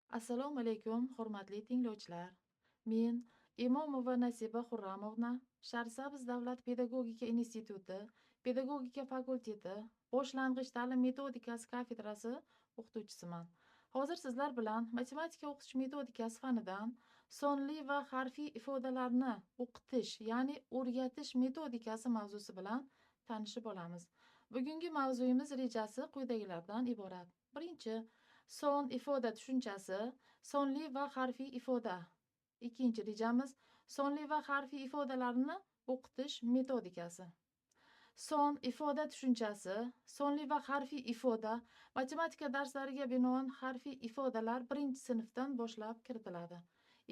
Assalomu alaykum, hurmatli tinglovchilar. Men Imomova Nasiba Xurramovna, Shahrisabz davlat pedagogika instituti, pedagogika fakulteti, boshlang'ich ta'lim metodikasi kafedrasi o'qituvchisiman. Hozir sizlar bilan matematika o'qitish metodikasi fanidan sonli va harfiy ifodalarni o'qitish, ya'ni o'rgatish metodikasi mavzusi bilan tanishib olamiz. Bugungi mavzuyimiz rejasi quyidagilardan iborat. Birinchi, son ifoda tushunchasi, sonli va harfiy ifoda. Ikkinchi rejamiz sonli va harfiy ifodalarni o'qitish metodikasi. Son ifoda tushunchasi, sonli va harfiy ifoda matematika darslariga binoan harfiy ifodalar birinchi sinfdan boshlab kiritiladi.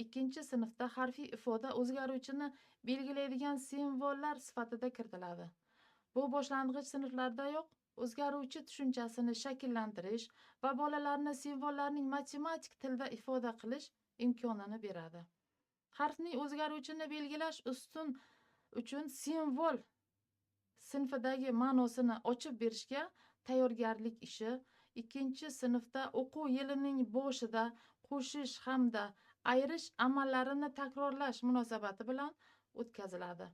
Ikkinchi sinfda harfiy ifoda o'zgaruvchini belgilaydigan simvollar sifatida kiritiladi. Bu boshlang'ich sinflardayoq o'zgaruvchi tushunchasini shakllantirish va bolalarni simvollarning matematik tilda ifoda qilish imkonini beradi. Harfning o'zgaruvchini belgilash ustun uchun simvol sinfidagi ma'nosini ochib berishga tayyorgarlik ishi ikkinchi sinfda o'quv yilining boshida qo'shish hamda ayirish amallarini takrorlash munosabati bilan o'tkaziladi.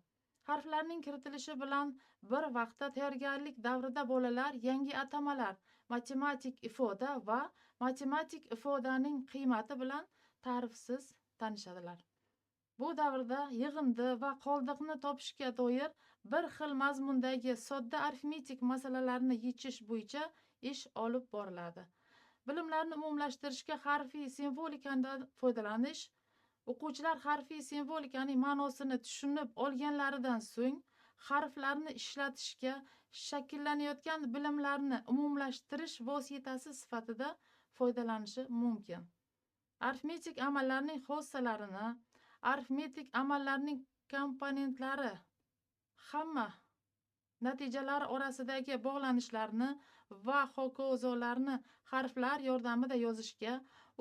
Harflarning kiritilishi bilan bir vaqtda tayyorgarlik davrida bolalar yangi atamalar, matematik ifoda va matematik ifodaning qiymati bilan ta'rifsiz tanishadilar. Bu davrda yig'indi va qoldiqni topishga doir bir xil mazmundagi sodda arifmetik masalalarni yechish bo'yicha ish olib boriladi. Bilimlarni umumlashtirishga harfiy simvolikadan foydalanish, o'quvchilar harfiy simvolikaning ma'nosini tushunib olganlaridan so'ng harflarni ishlatishga shakllanayotgan bilimlarni umumlashtirish vositasi sifatida foydalanishi mumkin. Arifmetik amallarning xossalarini, arifmetik amallarning komponentlari, hamma natijalari orasidagi bog'lanishlarni va hokazolarni harflar yordamida yozishga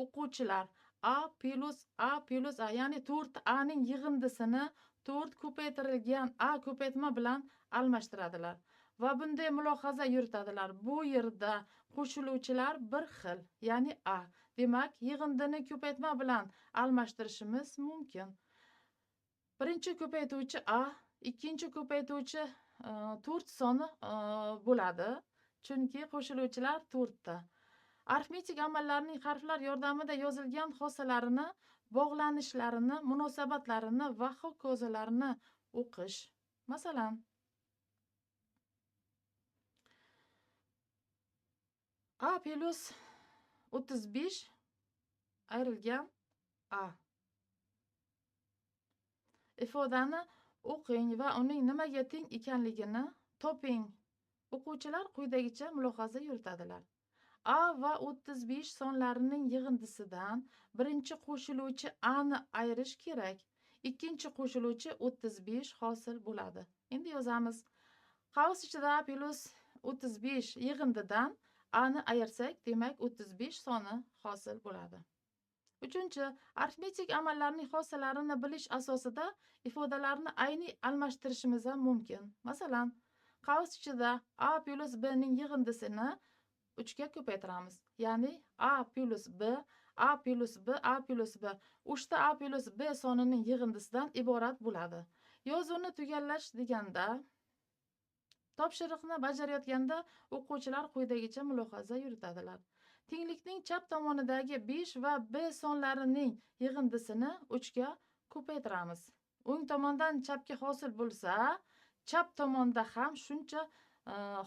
o'quvchilar a plus a plus a, ya'ni 4a ning yig'indisini 4 ko'paytirilgan a ko'paytma bilan almashtiradilar va bunday mulohaza yuritadilar. Bu yerda qo'shiluvchilar bir xil, ya'ni a. Demak, yig'indini ko'paytma bilan almashtirishimiz mumkin. Birinchi ko'paytuvchi a, ikkinchi ko'paytuvchi 4 soni bo'ladi, chunki qo'shiluvchilar 4 ta. Arifmetik amallarning harflar yordamida yozilgan xossalarini, bog'lanishlarini, munosabatlarini va hokazolarni o'qish. Masalan, a plus 35 ayrilgan a. Ifodani o'qing va uning nimaga teng ekanligini toping. O'quvchilar quyidagicha mulohaza yuritadilar. A va 35 sonlarining yig'indisidan birinchi qo'shiluvchi a ni ayirish kerak. Ikkinchi qo'shiluvchi 35 hosil bo'ladi. Endi yozamiz. Qavs ichida a plus 35 yig'indidan a ni ayirsak, demak 35 soni hosil bo'ladi. Uchinchi, arifmetik amallarning xossalarini bilish asosida ifodalarni ayni almashtirishimiz ham mumkin. Masalan, qavs ichida a plus b ning yig'indisini 3 ga ko'paytiramiz. Ya'ni a plus b, a plus b, a plus b. 3 ta a plus b sonining yig'indisidan iborat bo'ladi. Yozuvni tugallash deganda, topshiriqni bajarayotganda o'quvchilar quyidagicha mulohaza yuritadilar. Tenglikning chap tomonidagi 5 va b sonlarining yig'indisini 3 ga ko'paytiramiz. O'ng tomondan chapga hosil bo'lsa, chap tomonda ham shuncha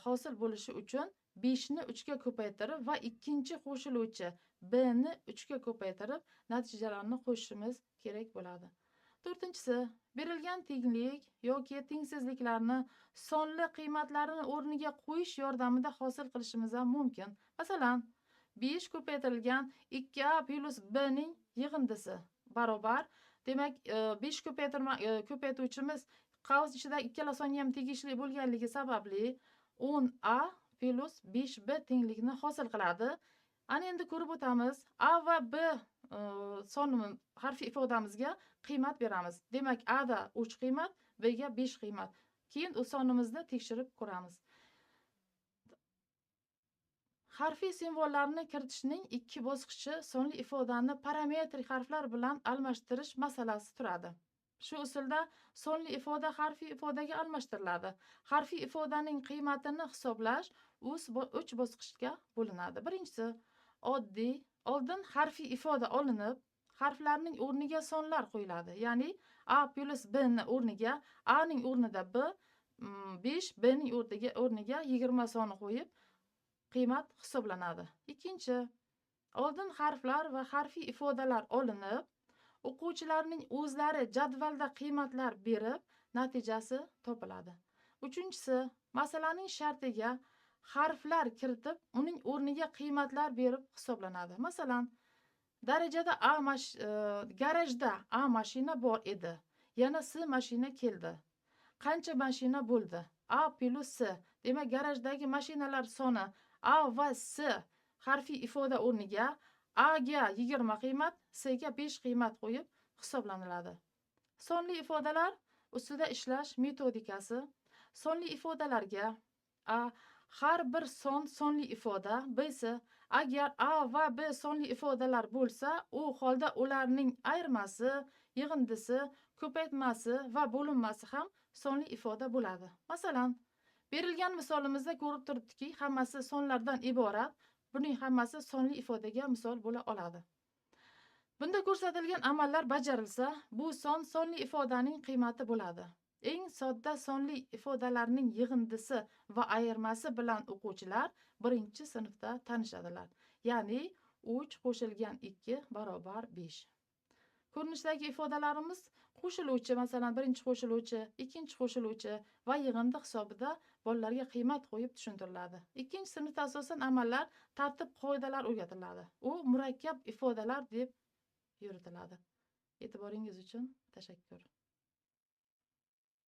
hosil bo'lishi uchun 5 ni 3 ga ko'paytirib va ikkinchi qo'shiluvchi b ni 3 ga ko'paytirib natijalarni qo'shishimiz kerak bo'ladi. To'rtinchisi, berilgan tenglik yoki tengsizliklarni sonli qiymatlarini o'rniga qo'yish yordamida hosil qilishimiz ham mumkin. Masalan, 5 ko'paytirilgan 2a plus b ning yig'indisi barobar. Demak, 5 ko'paytuvchimiz qavs ichida ikkala songa ham tegishli bo'lganligi sababli 10a plus 5b tenglikni hosil qiladi. Ana endi ko'rib o'tamiz. A va b sonini harfi ifodamizga qiymat beramiz. Demak, a da 3 qiymat, b ga 5 qiymat. Keyin u sonimizni tekshirib ko'ramiz. Harfiy simvollarni kiritishning ikki bosqichi sonli ifodani parametrik harflar bilan almashtirish masalasi turadi. Shu usulda sonli ifoda harfiy ifodaga almashtiriladi. Harfiy ifodaning qiymatini hisoblash 3 bosqichga bo'linadi. Birinchisi, oddiy, oldin harfiy ifoda olinib, harflarning o'rniga sonlar qo'yiladi. Ya'ni A plus B ni o'rniga A ning o'rnida B, 5, B ning o'rniga 20 soni qo'yib qiymat hisoblanadi. Ikkinchi, oldin harflar va harfiy ifodalar olinib, o'quvchilarning o'zlari jadvalda qiymatlar berib, natijasi topiladi. Uchinchisi, masalaning shartiga harflar kiritib, uning o'rniga qiymatlar berib hisoblanadi. Masalan, darajada A garajda A mashina bor edi. Yana S mashina keldi. Qancha mashina bo'ldi? A plus S. Demak, garajdagi mashinalar soni A va S harfiy ifoda o'rniga A ga 20 qiymat, S ga 5 qiymat qo'yib hisoblaniladi. Sonli ifodalar ustida ishlash metodikasi. Sonli ifodalarga A har bir son sonli ifoda, B si agar A va B sonli ifodalar bo'lsa, u holda ularning ayirmasi, yig'indisi, ko'paytmasi va bo'linmasi ham sonli ifoda bo'ladi. Masalan, berilgan misolimizda ko'rib turibdiki, hammasi sonlardan iborat. Buning hammasi sonli ifodaga misol bo'la oladi. Bunda ko'rsatilgan amallar bajarilsa, bu son sonli ifodaning qiymati bo'ladi. Eng sodda sonli ifodalarning yig'indisi va ayirmasi bilan o'quvchilar 1-sinfda tanishadilar. Ya'ni 3 qo'shilgan 2 barobar 5. Ko'rinishdagi ifodalarimiz qo'shiluvchi, masalan, birinchi qo'shiluvchi, ikkinchi qo'shiluvchi va yig'indi hisobida bolalarga qiymat qo'yib tushuntiriladi. 2-sinfda asosan amallar, tartib qoidalar o'rgatiladi. U murakkab ifodalar deb yuritiladi. E'tiboringiz uchun tashakkur.